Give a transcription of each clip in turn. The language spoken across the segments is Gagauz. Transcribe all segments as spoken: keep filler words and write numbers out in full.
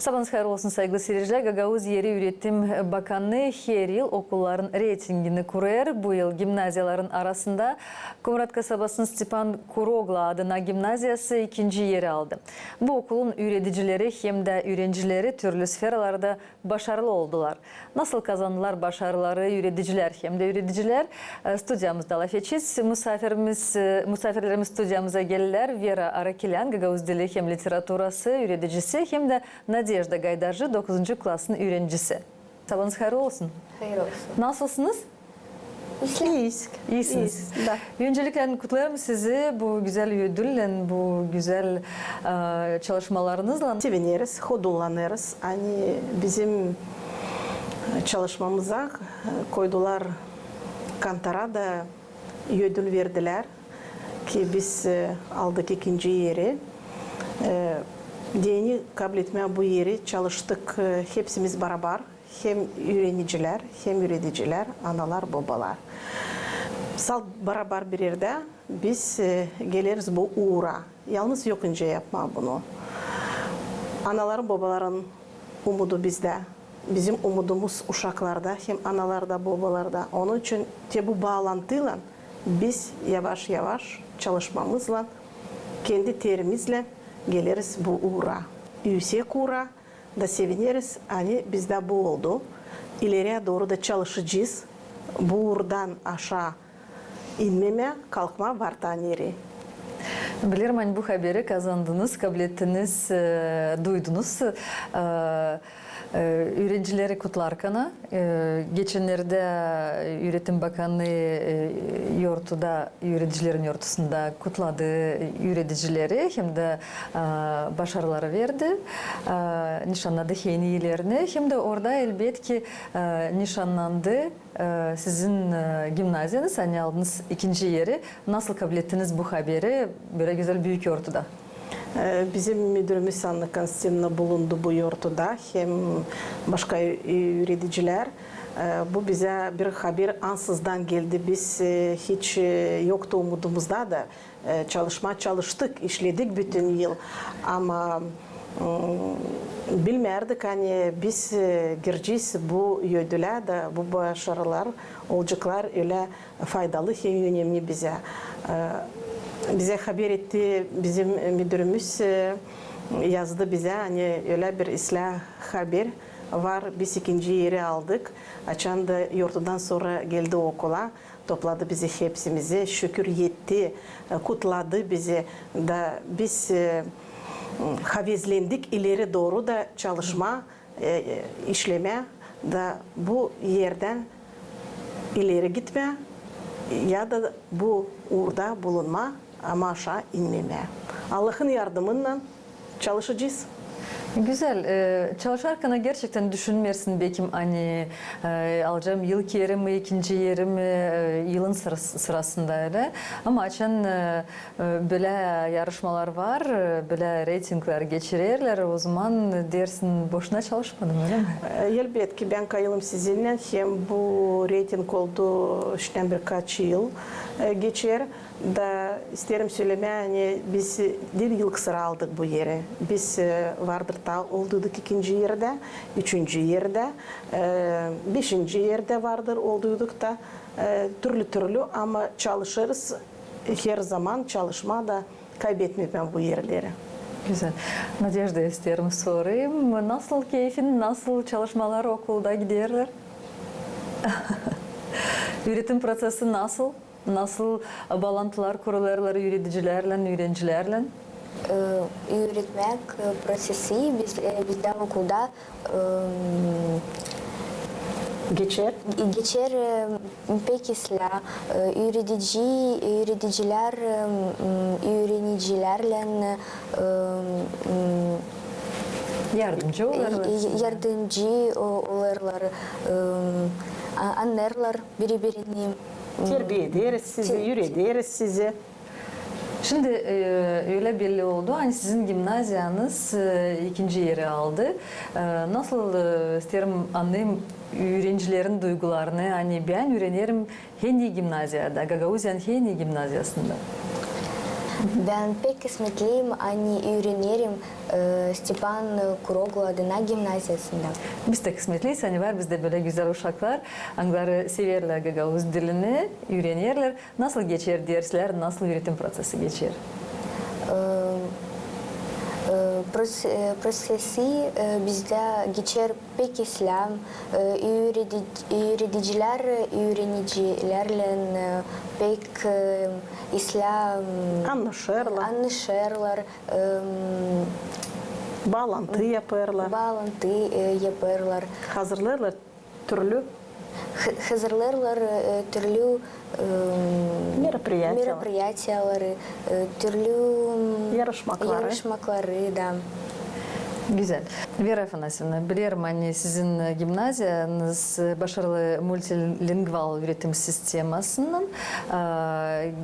Sabaanız hayır olsun, saygılı siircilär. Gagauz Eri Üüretim Bakanı her yıl okulların reytingini kurêr. Bu yıl gimnaziyaların arasında Komrat kasabasının Stepan Kuroglu adına gimnaziyası ikinci eri aldı. Bu okulun üüredicileri hem dä üürencileri türlü sferalarda başarılı oldular. Nasıl kazandılar başarıları üüredicilär hem dä üüredicilär? E, studiyamızda lafedecez. Musaafirimiz, e, musaafirlerimiz studiyamıza geldilär. Vera Arakilän, gagauz dili hem literaturası üüredicisi, hem dä Nadejda Gaydarcı, dokuzuncu klasın üürencisi. Sabaanız hayır olsun. Hayır olsun. Nasılsınız? İiyiz. İisiniz. İiyiz, da. Öncelikle kutlêêrım sizi bu gözäl ödüllän, bu gözäl, e, çalışmalarınızlan. Sevineriz, hodullanêrız. Ani bizim, e, çalışmamıza, e, koydular kantara da ödül verdilär ki biz, e, aldık ikinci eri. E, deyni kabletmää bu eri çalıştık, e, hepsimiz barabar. Hem üürenicilär, hem üüredicilär, analar, bobalar. Salt barabar bir erdä biz, e, geleriz bu uura. Yalnız yok nicä yapmaa bunu. Anaların, bobaların umudu bizdä. Bizim umudumuz uşaklarda, hem analarda, bobalarda. Onun için te bu baalantıylan biz yavaş-yavaş çalışmamızlan, kendi terimizlän geleriz bu uura. Üüsek uura, da sevineriz, ani bizdä bu oldu. İleriyä dooru da çalışacez bu uurdan aşaa inmemää, kalkmaa vartaan eri. Bilerim, ani bu haberi kazandınız, kablettiniz, e, duydunuz, e, e, üürencileri kutlarkana. E, geçennerdä Üüretim Bakanı, e, yortuda üüredicilerin yortusunda kutladı üüredicileri hem dä, e, başarıları verdi, e, nişannadı hediyelerni. Hem dä orada, elbetki, e, nişannandı, e, sizin, e, gimnaziyanız, ani aldınız ikinci eri. Nasıl kablettiniz bu haberi bölä gözäl büük yortuda? E, bizim müdürümüz Anna Konstantinovna bulundu bu yortuda, hem başka ü-, üüredicilär. E, bu bizä bir haber ansızdan geldi. Biz, e, hiç, e, yoktu umudumuzda da, e, çalışmaa çalıştık, işledik bütün yıl. Ama, m, bilmärdik, ani biz, e, girecez bu ödülä da bu başarılar olaceklar ölä faydalı hem önemli bizä. E, bizä haber etti bizim müdürümüz, e, yazdı bizä, ani ölä bir islää haber var, biz ikinci eri aldık. Açan da yortudan sora geldi okula, topladı bizi hepsimizi, şükür etti, e, kutladı bizi. Da biz, e, havezlendik ileri dooru da çalışmaa, e, e, işlemää da bu erdän ileri gitmää ya da bu uurda bulunmaa, ama aşaa inmemää. Allahın yardımınnan çalışacez. Gözäl. E, çalışarkana gerçektän düşünmersin, bekim, ani, e, alacam ilk eri mi, ikinci eri mi, e, yılın sıras-, sırasında ölä. Ama açan, e, e, bölä yarışmalar var, e, bölä reytinglär geçirerlär, ozaman dersin, boşuna çalışmadım, ölä mi? E, elbetki, bän kayılım sizinnän, hem bu reyting oldu şindän birkaç yıl, e, geçer. Da isteerim sölemää, ani biz diil ilk sıra aldık bu eri. Biz, e, vardır taa olduyduk ikinci erdä, üçüncü erdä, e, beşinci erdä vardır olduyduk da, e, türlü-türlü, ama çalışêrız. Herzaman çalışmaa da kaybetmemää bu erleri. Gözäl. Nadejda, isteerim sorayım, nasıl keyfin, nasıl çalışmalar okulda giderlär? Üüretim prosesi nasıl? Nasıl baalantılar kurulêrlar üüredicilärlän, üürencilärlän? E, üüretmäk, e, prosesi biz-, e, bizdä okulda, e, geçer, geçer, e, pek islää, e, üüredici, üüredicilär, e, m, üürenicilärlän, e, m, yardımcı olêrlar. E, e, yardımcı o-, olêrlar, e, a-, annêêrlar biri-birini. Terbiederiz sizi, üürederiz sizi. Şindi, e, ölä belli oldu, ani sizin gimnaziyanız, e, ikinci eri aldı. E, nasıl, e, isteerim annayım üürencilerin duygularını, ani bän üürenerim en ii gimnaziyada, Gagauziyanın en ii gimnaziyasında. Bän pek kısmetliyim, ani üürenerim, e, Stepan Kuroglu adına gimnaziyasında. Biz dä kısmetliyiz, ani var bizdä bölä gözäl uşaklar, angıları severlär gagauz dilini, üürenerlär. Nasıl geçer derslär, nasıl üüretim prosesi geçer? E, e, pros-, e, prosesi, e, bizdä geçer pek islää, e, üüredi-, üüredicilär, üürenicilärlän, e, pek, e, islää, m, annaşêrlar. Annaşêrlar, e, m, baalantı yapêrlar. Baalantı, e, yapêrlar. Hazırlêêrlar türlü. Hazırlêêrlar, e, türlü, e, meropriyatiyaları, e, türlü, m, yarışmakları. Yarışmakları da. Gözäl. Vera Afanasyevna, bilerim, ani sizin, e, gimnaziyanız, e, başarılı multilingual üüretim sistemasınnan, e,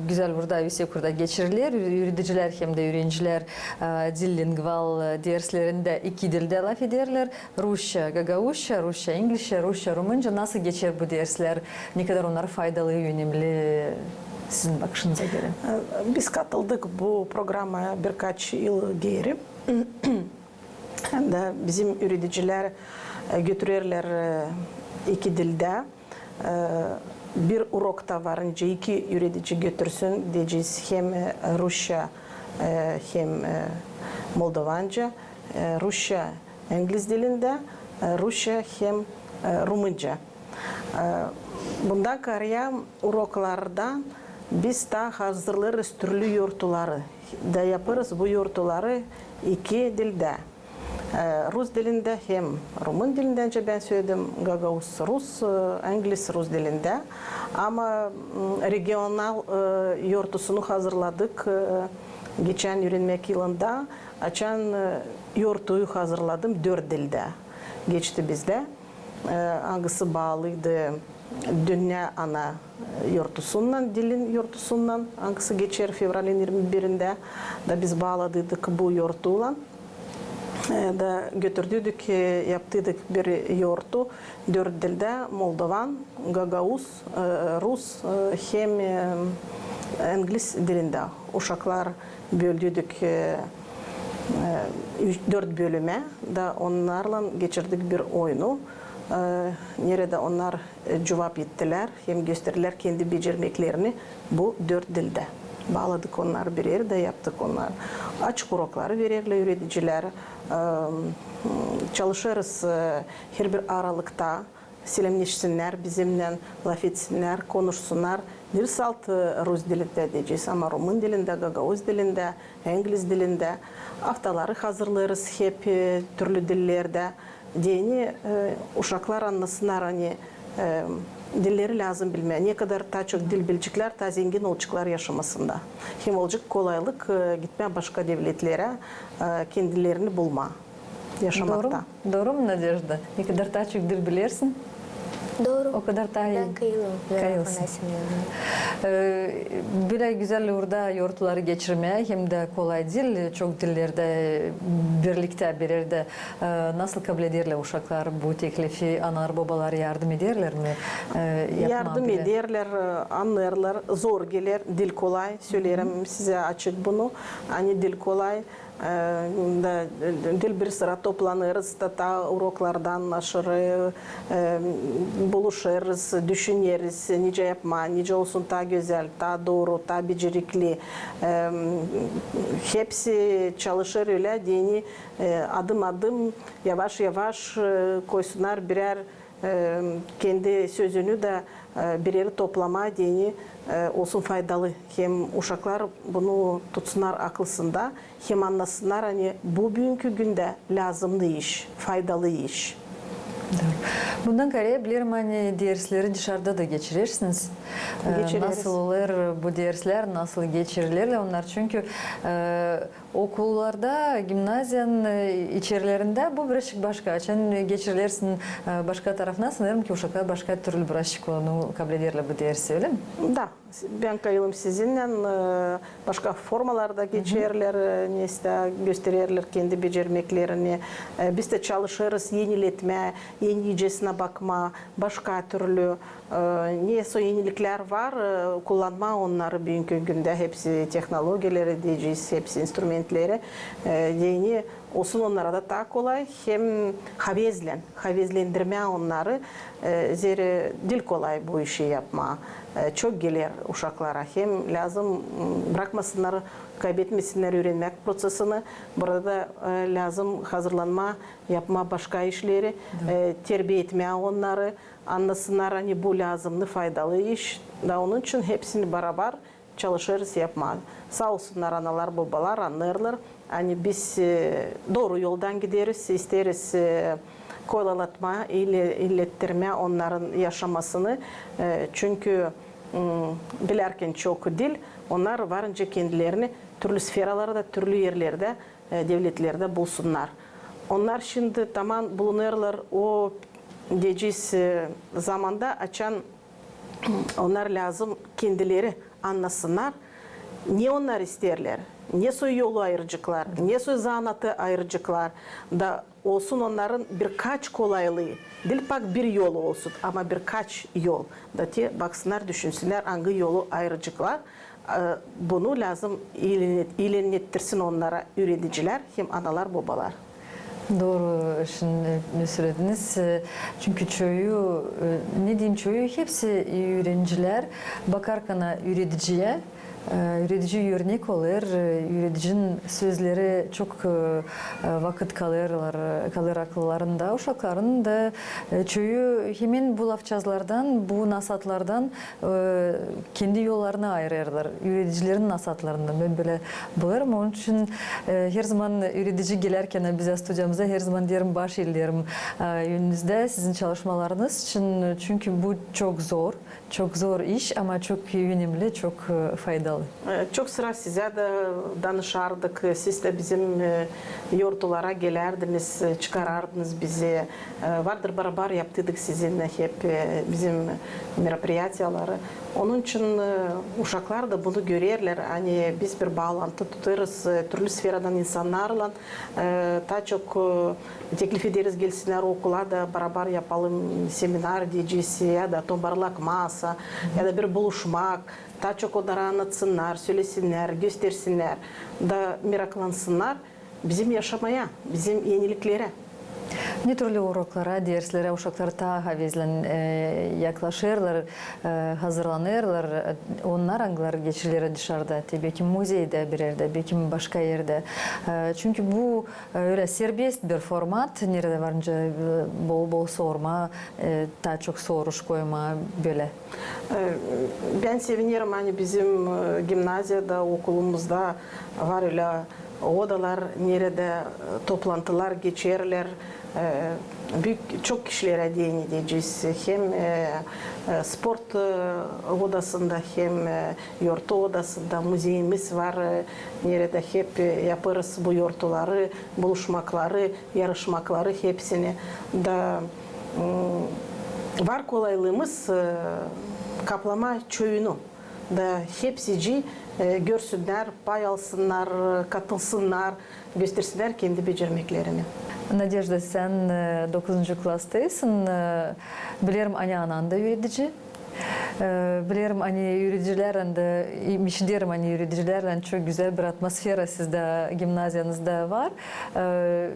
gözäl burada, üüsek burada geçiriler, üüredicilär hem dä üürenicilär, e, dil lingual, e, derslerindä iki dildä lafederlär. Rusça, gagauzça, rusça, inglizçä, rusça, rumınca. Nasıl geçer bu derslär? Ne kadar onnar faydalı, önemli sizin bakışınıza görä? Biz katıldık bu programaya birkaç yıl geeri. Da bizim üüredicilär, e, götürerlär, e, iki dildä. E, bir urokta varınca iki üüredici götürsün, deyecez hem, e, rusça, e, hem, e, moldovanca, e, rusça, ingliz dilindä, e, rusça hem, e, rumınca. E, bundan kaarä uroklardan biz taa hazırlêêrız türlü yortuları. Da yapêrız bu yortuları iki dildä. E, rus dilindä hem rumın dilindä, öncä bän söledim, gagauz-rus, e, ingliz-rus dilindä. Ama, m, regional, e, yortusunu hazırladık, e, geçän üürenmäk yılında, açan, e, yortuyu hazırladım, dört dildä geçti bizdä. E, angısı baalıydı dünnä ana yortusunnan, dilin yortusunnan, angısı geçer fevralin irmi birindä. Da biz baaladıydık bu yortuylan. E, da götürdüydük, e, yaptıydık bir yortu dört dildä: moldovan, gagauz, e, rus, e, hem, e, ingliz dilindä. Uşaklar böldüydük, e, e, üç, dört bölümä, da onnarlan geçirdik bir oyunu, e, neredä onnar, e, cuvap ettilär hem gösterdilär kendi becermeklerini bu dört dildä. Baaladık onnarı bir erä da yaptık onnar. Açık urokları vererlär üüredicilär, e, çalışêrız, e, herbir aralıkta selämneşsinnär bizimnän, lafetsinnär, konuşsunnar. Diil salt, e, rus dilindä deyecez, ama rumın dilindä, gagauz dilindä, ingliz dilindä. Aftaları hazırlêêrız hep, e, türlü dillerdä. Deyni, e, uşaklar annasınnar, ani, e, dilleri lääzım bilmää. Ne kadar taa çok dil bileceklär, taa zengin olaceklar yaşamasında. Hem olacek kolaylık, e, gitmää başka devletlerä, e, kendilerini bulmaa yaşamakta. Dooru mu, Nadejda? Ne kadar taa çok dil bilersin, o kadar taa ii. Bän kayılım. Kayılsın. E, bölä gözäl uurda yortuları geçirmää hem dä kolay diil, çok dillerdä, e, birliktä bir erdä. E, nasıl kablederlär uşaklar bu teklifi, anar-bobalar yardım ederlär mi, e, yapmaa bölä? Yardım ederlär, e, annêêrlar, zor geler, diil kolay, söleerim sizä açık bunu, ani diil kolay. E, da, e, diil bir sıra toplanêrız da taa uroklardan aşırı, e, buluşêrız, düşüneriz, nicä yapmaa, nicä olsun taa gözäl, taa dooru, taa becerikli. E, hepsi çalışêr ölä, deyni, e, adım-adım, yavaş-yavaş, e, koysunnar birär e, kendi sözünü dä, e, bir erä toplamaa, deyni, e, olsun faydalı. Hem uşaklar bunu tutsunnar aklısında, hem annasınnar, ani bu büünkü gündä lääzımnı iş, faydalı iş. Bundan kaarä bilerim, ani dersleri dışarda da geçirersiniz. E, geçireriz. Nasıl olêr bu derslär, nasıl geçirilerlär onnar? Çünkü, e, okullarda, gimnaziyanın, e, içerilerindä bu birazçık başka. Açan geçirilersin, e, başka tarafına, sanêrım ki, uşaklar başka türlü birazçık onu kablederlär, bu dersi, ölä mi? Da, Bän kayılım sizinnän, e, başka formalarda geçerlär, e, neysä göstererlär kendi becermeklerini. E, biz dä çalışêrız eniletmää, enicesinä bakmaa, başka türlü, e, ne soy eniliklär var, e, kullanmaa onnarı büünkü gündä, hepsi tehnologiyaları deyecez, hepsi instrumentleri, e, deyni olsun onnara da taa kolay, hem havezlän, havezlendirmää onnarı, e, zerä diil kolay bu işi yapmaa. E, çok geler uşaklara, hem lääzım, m, brakmasınnar, kaybetmesinnär üürenmäk proţesini. Burada da, e, lääzım hazırlanmaa, yapmaa başka işleri, e, terbiya etmää onnarı, annasınnar, ani bu lääzımnı, faydalı iş. Da onun için hepsini barabar çalışêrız yapmaa. Saa olsunnar analar, bobalar, annêêrlar, ani biz, e, dooru yoldan gideriz, isteeriz, e, kolaylatmaa, ile-, ilettirmää onnarın yaşamasını. E, çünkü, m, bilärkän çok diil, onnar varınca kendilerini türlü sferalarda, türlü erlerdä, e, devletlerdä bulsunnar. Onnar şindi taman bulunêrlar o, deyecez, e, zamanda, açan onnar lääzım kendileri annasınnar, ne onnar isteerlär, ne soy yolu ayıraceklar, ne soy zanaatı ayıraceklar. Da olsun onnarın birkaç kolaylıı, diil pak bir yolu olsun, ama birkaç yol. Da te baksınnar, düşünsünnär, angı yolu ayıraceklar. E, bunu lääzım iilen-, iilennettirsin onnara üüredicilär hem analar, bobalar. Dooru şindi sölediniz. E, çünkü çoyu, e, ne deyim, çoyu, hepsi üürenicilär bakarkana üürediciyä, e, üürediciyi örnek alêr, e, üüredicinin sözleri çok, e, e, vakıt kalêrlar, e, kalêr akıllarında uşakların da, e, çoyu hemen bu lafçazlardan, bu nasaatlardan e, kendi yollarını ayırêrlar üüredicilerin nasaatlarından. Bän bölä bulêrım. Onun için, e, herzaman üüredici gelärkän bizä studiyamıza, herzaman deerim, baş eelerim, e, önünüzdä sizin çalışmalarınız için. Çünkü bu çok zor, çok zor iş, ama çok önemli, çok, e, faydalı. E, çok sıra sizä dä danışardık, siz dä bizim, e, yortulara gelärdiniz, e, çıkarardınız bizi. E, vardır, barabar yaptıydık sizinnän hep, e, bizim meropiriyatiyaları. Onun için, e, uşaklar da bunu görerlär, ani biz bir baalantı tutêrız, e, türlü sferadan insannarlan, e, taa çok, e, teklif ederiz, gelsinnär okula da barabar yapalım seminar deyecez, ya da tomarlak masa, ya da bir buluşmak, taa çok onnarı annatsınnar, sölesinnär, göstersinnär, da meraklansınnar bizim yaşamaya, bizim eniliklere. Ne türlü uroklara, derslerä uşaklar taa havezlän, e, yaklaşêrlar, e, hazırlanêrlar, e, onnar, angıları geçiler dışarıda, te, bekim muzeydä bir erdä, bekim başka erdä. E, çünkü bu, e, ölä serbest bir format, neredä varınca, e, bol-bol sorma, e, taa çok soruş koyma, bölä. E, bän sevinerim, ani bizim, e, gimnaziyada, okulumuzda var ölä odalar, neredä, e, toplantılar geçerlär, e, büük, çok kişilerä deyni deyecez. Hem, e, e, sport, e, odasında, hem, e, yortu odasında, muzeyimiz var, e, neredä hep, e, yapêrız bu yortuları, buluşmakları, yarışmakları hepsini. Da, m, var kolaylığımız, e, kaplamaa çoyunu. Da hepsicii, e, görsünnär, pay alsınnar, e, katılsınnar, göstersinnär kendi becermeklerini. Nadejda, sän, e, dokuzuncu klastaysın. E, bilerim, ani anan da üüredici. E, bilerim, ani üüredicilärlän dä, i-, işiderim, ani üüredicilärlän çok gözäl bir atmosfera sizdä, gimnaziyanızda var. E,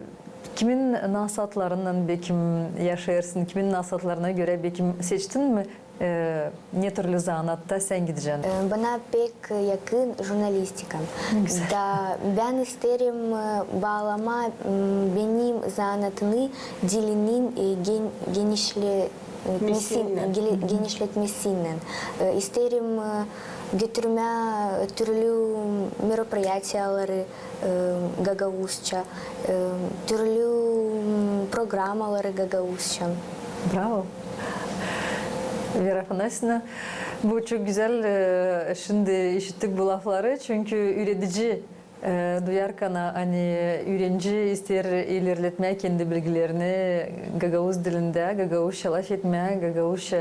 kimin nasaatlarınnan, bekim, yaşêêrsın, kimin nasaatlarına görä, bekim, seçtin mi, e, ne türlü zanaatta sän gidecän? E, bana pek yakın jurnalistika. Ne gözäl. Da bän isteerim, e, baalamaa, m, benim zanaatımı dilinin, e, gen-, genişle-, e, genişletmesinnän. E, isteerim, e, götürmää türlü meropiriyatiyaları, e, gagauzça, e, türlü, m, programaları gagauzça. Bravo. Vera Afanasyevna, bu çok gözäl, e, şindi işittik bu lafları, çünkü üüredici E, duyarkan, ani üürenci isteer ilerletmää kendi bilgilerini gagauz dilindä, gagauzça lafetmää, gagauzça,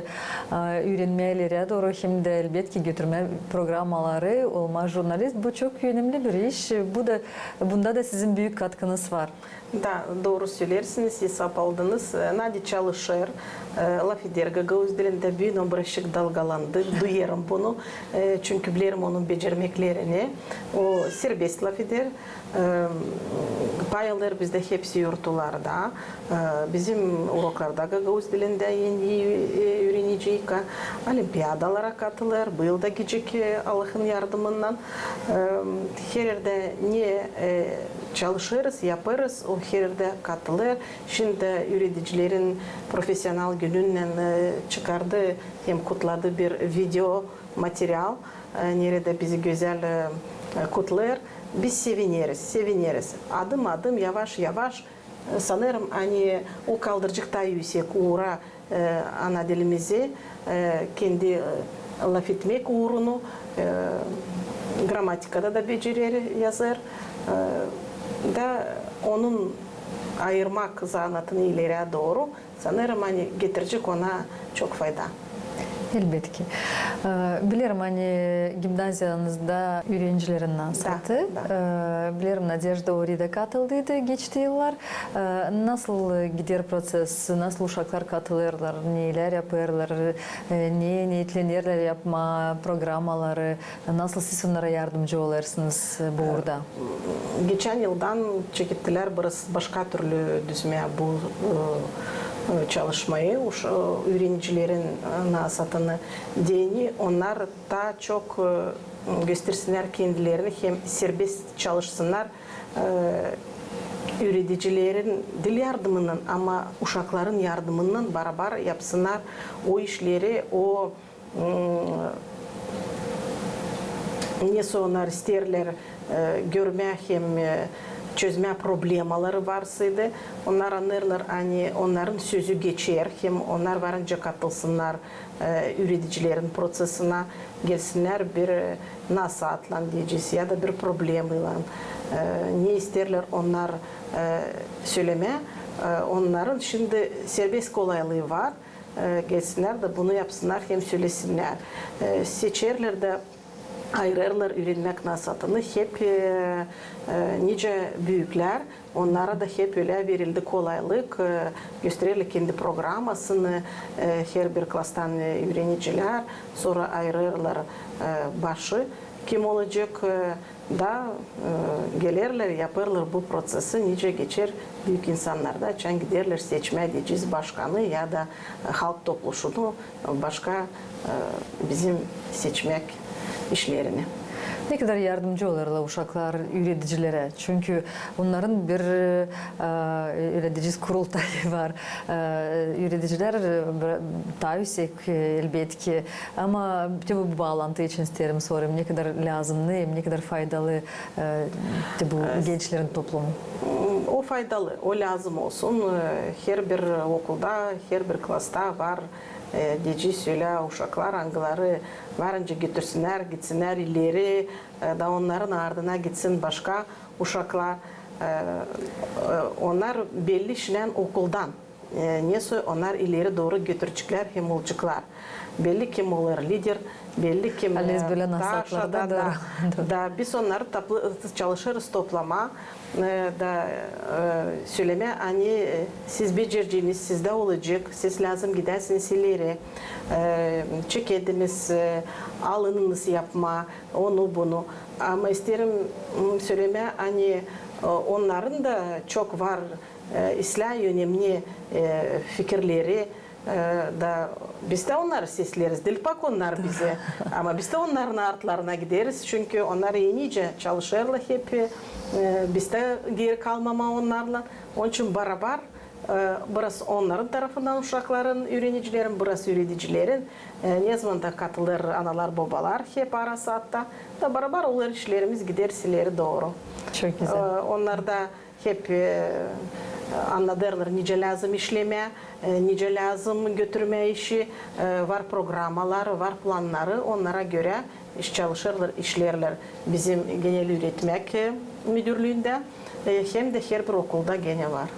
e, üürenmää ilerä dooru hem dä, elbetki, götürmää programmaları, olmaa jurnalist, bu çok önemli bir iş. Bu da, bunda da sizin büük katkınız var. Da, dooru söleersiniz, esap aldınız. E, Nadä çalışêr, e, lafeder gagauz dilindä, büün o birazçık dalgalandı, duyêrım bunu, e, çünkü bilerim onun becermeklerini. O serbest lafeder, e, pay alêr bizdä hepsi yortularda, e, bizim uroklarda gagauz dilindä en ii, e, üüreniciyka, olimpiadalara katılêr, bu yıl da gidecek, e, Allahın yardımınnan. E, her erdä ne, e, çalışêrız, yapêrız, o her erdä katılêr. Şindi üüredicilerin profesional gününnän, e, çıkardı hem kutladı bir video material, e, neredä bizi gözäl, e, e, kutlêêr. Biz sevineriz, sevineriz. Adım-adım, yavaş-yavaş, e, sanêrım, ani o kaldıracek taa üüsek uura, e, ana dilimizi, e, kendi, e, lafetmäk uurunu, e, gramatikada da becerer, yazêr. E, da onun ayırmak zanaatını ilerä dooru, sanêrım, ani getirecek ona çok fayda. Elbetki. E, bilerim, ani gimnaziyanızda üürencilerin naasatı. Da, da. E, bilerim, Nadejda orayı da katıldıydı geçti yıllar. E, nasıl gider proses, nasıl uşaklar katılêrlar, nelär yapêrlar, e, ne neetlenerlär yapmaa, programmaları, nasıl siz onnara yardımcı olêrsınız, e, bu uurda? Geçän yıldan çekettilär biraz başka türlü düzmää bu, e, e, çalışmayı, uşa-, e, üürenicilerin, e, naasatını deyni, onnar taa çok, e, göstersinnär kendilerini hem serbest çalışsınnar, e, üüredicilerin diil yardımınnan, ama uşakların yardımınnan barabar yapsınnar o işleri, o, m, nesoy onnar isteerlär, e, görmää hem, e, çözmää problemaları varsaydı. Onnar annêêrlar, ani onnarın sözü geçer, hem onnar var nicä katılsınnar, e, üüredicilerin proţesinä, gelsinnär bir, e, nasaatlan deyecez, ya da bir problemaylan, e, ne isteerlär onnar, e, sölemää, e, onnarın şindi serbest kolaylıı var, e, gelsinnär da bunu yapsınnar hem sölesinnär. E, seçerlär da ayırêrlar üürenmäk nasaatını hep, e, e, nicä büüklär, onnara da hep ölä verildi kolaylık, e, göstererlär kendi programmasını, e, herbir klastan, e, üürenicilär, sora ayırêrlar, e, başı kim olacek, e, da, e, gelerlär, yapêrlar bu proţesi, nicä geçer büük insannarda, açan giderlär seçmää deyecez başkanı ya da, e, halk topluşunu, başka, e, bizim seçmäk işlerini. Ne kadar yardımcı olêrlar uşaklar üüredicilerä? Çünkü onnarın bir, e, ölä deyecez, kurultayı var. E, üüredicilär, e, bir, taa üüsek, e, elbetki. Ama te bu baalantı için isteerim sorayım, ne kadar lääzımnı hem ne kadar faydalı, e, te bu gençlerin toplumu? O faydalı, o lääzım olsun. E, herbir okulda, herbir klasta var, e, deyecez, ölä uşaklar, angıları var nicä götürsinnär, gitsinnär ileri, e, da onnarın ardına gitsin başka uşaklar. E, e, onnar belli işlän okuldan, e, nesoy onnar ileri dooru götüreceklär hem olaceklar. Belli kim olêr lider, belli kim, e, taa aşaada, da, da biz onnarı topla-, çalışêrız toplamaa, e, da, e, sölemää, ani, e, siz becereceniz, sizdä olacek, siz lääzım gidäsiniz ileri, e, çeketiniz, e, alınınız yapmaa onu-bunu. Ama isteerim, m, sölemää, ani, e, onnarın da çok var, e, islää, önemni, e, fikirleri, e, da biz dä onnarı sesleeriz. Diil pak onnar bizi, ama biz dä onnarın artlarına gideriz, çünkü onnar ii nicä çalışêrlar hep, e, biz dä geeri kalmamaa onnarlan. Onun için barabar, e, biraz onnarın tarafından uşakların, üürenicilerin, biraz üüredicilerin, e, ne zaman da katılêr analar, bobalar hep ara saatta, da barabar olêr, işlerimiz gider ileri dooru. Çok gözäl. E, onnar da hep, e, annadêrlar, nicä lääzım işlemää, e, nicä lääzım götürmää işi, e, var programmalar, var plannarı, onnara görä İş çalışêrlar, işleerlär bizim genel üüretmäk, e, müdürlüündä, e, hem dä herbir okulda genä var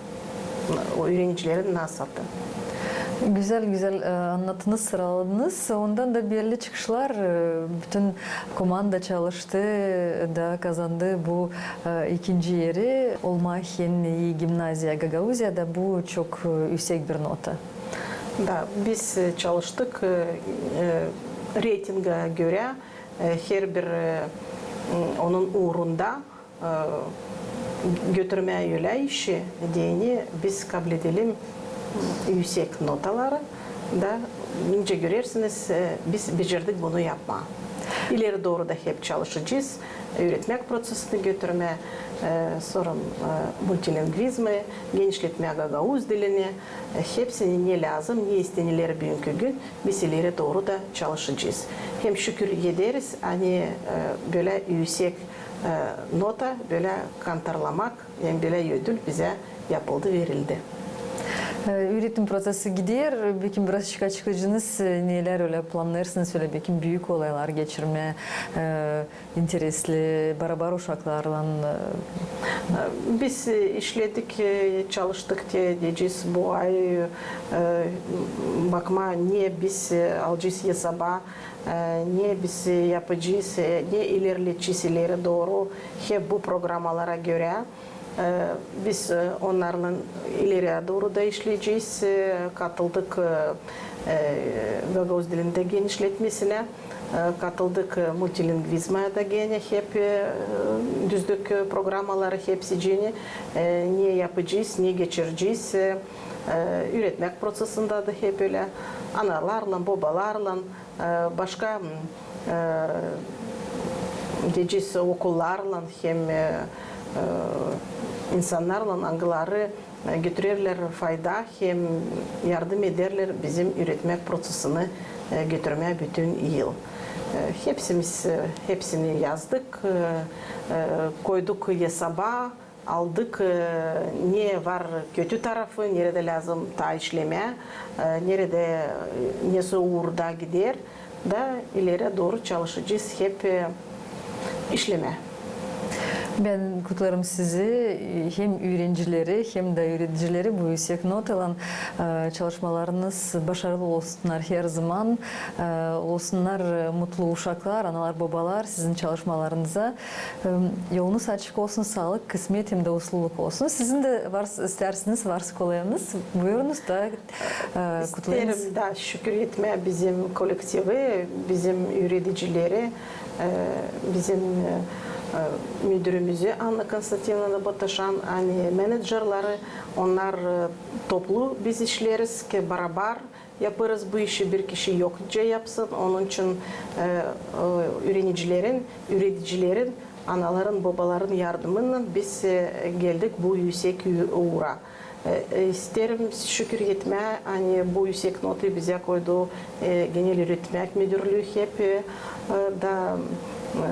o üürenicilerin nasatı. Gözäl-gözäl, e, annattınız, sıraladınız. Ondan da belli çıkışlar, e, bütün komanda çalıştı da kazandı bu, e, ikinci eri. Olmaa en ii gimnaziya Gagauziyada, bu çok, e, üüsek bir nota. Da, biz, e, çalıştık, e, e, reytinga görä, e, herbir, e, m, onun uurunda, e, götürmää ölä işi, deyni biz kabledelim, m, üüsek notaları da, nicä görersiniz, e, biz becerdik bunu yapmaa. İleri dooru da hep çalışacez üüretmäk proţesini götürmää, e, sora, e, multilingvizmi, genişletmää gagauz dilini, e, hepsini ne lääzım, ne isteniler büünkü gün, biz ileri dooru da çalışacez. Hem şükür ederiz, ani, e, bölä üüsek, e, nota, bölä kantarlamak, hem bölä ödül bizä yapıldı, verildi. E, üüretim proţesi gider. Bekim biraz açıklayacınız, e, neler ölä plannêêrsınız, ölä bekim büük olaylar geçirmää, e, interesli, barabar uşaklarlan, e. Biz, e, işledik, e, çalıştık te, deyecez, bu ay, e, bakmaa, ne biz, e, alacez esaba, e, ne biz, e, yapacez, e, ne ilerledecez ileri dooru, hep bu programalara görä. E, biz, e, onnarlan ileriye dooru da işleyecez. E, katıldık, e, e, gagauz dilin dä genişletmesinä, e, katıldık, e, multilingvizmaya da genä hep, e, düzdük, e, programaları hepsicini, e, ne yapacez, ne geçirecez, e, e, üüretmäk proţesindä dä hep ölä analarlan, bobalarlan, e, başka, m, e, deyecez, okullarlan hem, e, e, insannarlan, angıları, e, götürerlär fayda hem yardım ederlär bizim üüretmäk proţesini, e, götürmää bütün yıl. E, hepsimiz, e, hepsini yazdık, e, e, koyduk esaba, aldık, e, ne var kötü tarafı, neredä lääzım taa işlemää, e, neredä, e, nesä uurda gider, da ileriye dooru çalışacez hep, e, işlemää. Bän kutlêêrım sizi, e, hem üürencileri, hem dä üüredicileri bu üüsek notaylan, e, çalışmalarınız başarılı olsunnar herzaman, e, olsunnar, e, mutlu uşaklar, analar, bobalar sizin çalışmalarınıza. E, yolunuz açık olsun, saalık, kısmet hem dä usluluk olsun. Sizin dä var, isteersiniz, varsa kolayınız, buyurunuz da, e, kutlêêrız. İsteerim da şükür etmää bizim kolektivi, bizim üüredicileri, e, bizim, e, e, müdürümüzü Anna Konstantinovna Botaşan, ani menecerleri, onnar, e, toplu biz işleeriz ki barabar yapêrız bu işi, bir kişi yok nicä yapsın. Onun için, e, e, üürenicilerin, üüredicilerin, anaların, bobaların yardımınnan biz, e, geldik bu üüsek ü-, uura. E, e, isteerim şükür etmää, ani bu üüsek notayı bizä koydu, e, genel üüretmäk müdürlüü hep, e, e, da, e,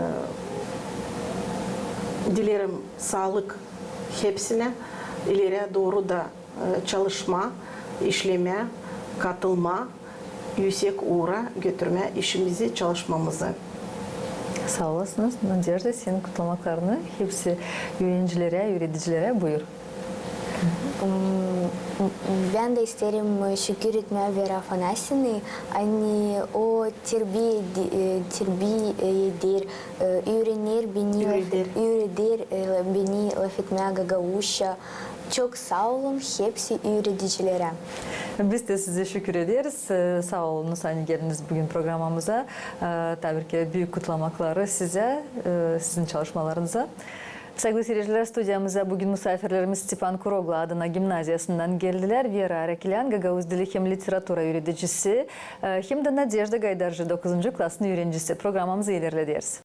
dileerim saalık hepsinä, ileriye dooru da e, çalışmaa, işlemää, katılmaa, üüsek uura götürmää işimizi, çalışmamızı. Saa olasınız, Nadejda, senin kutlamaklarını hepsi üürencilerä, üüredicilerä. Buyur. M, bän dä isteerim, e, şükür etmää Vera Afanasyevnayı, ani o terbi-, e, terbiä eder, e, üürener beni laf-, üüreder, üüreder, e, beni lafetmää gagauzça. Çok saa olun hepsi üüredicilerä. Biz dä sizä şükür ederiz. E, saa olunuz, ani geldiniz büün programamıza. E, taa bir kerä büük kutlamakları sizä, e, sizin çalışmalarınıza. Saygılı siircilär, studiyamıza büün musaafirlerimiz Stepan Kuroglu adına gimnaziyasından geldilär. Vera Arakilän, gagauz dili hem literatura üüredicisi, e, hem dä Nadejda Gaydarcı, dokuzuncu klasın üürencisi. Programamızı ilerlederiz.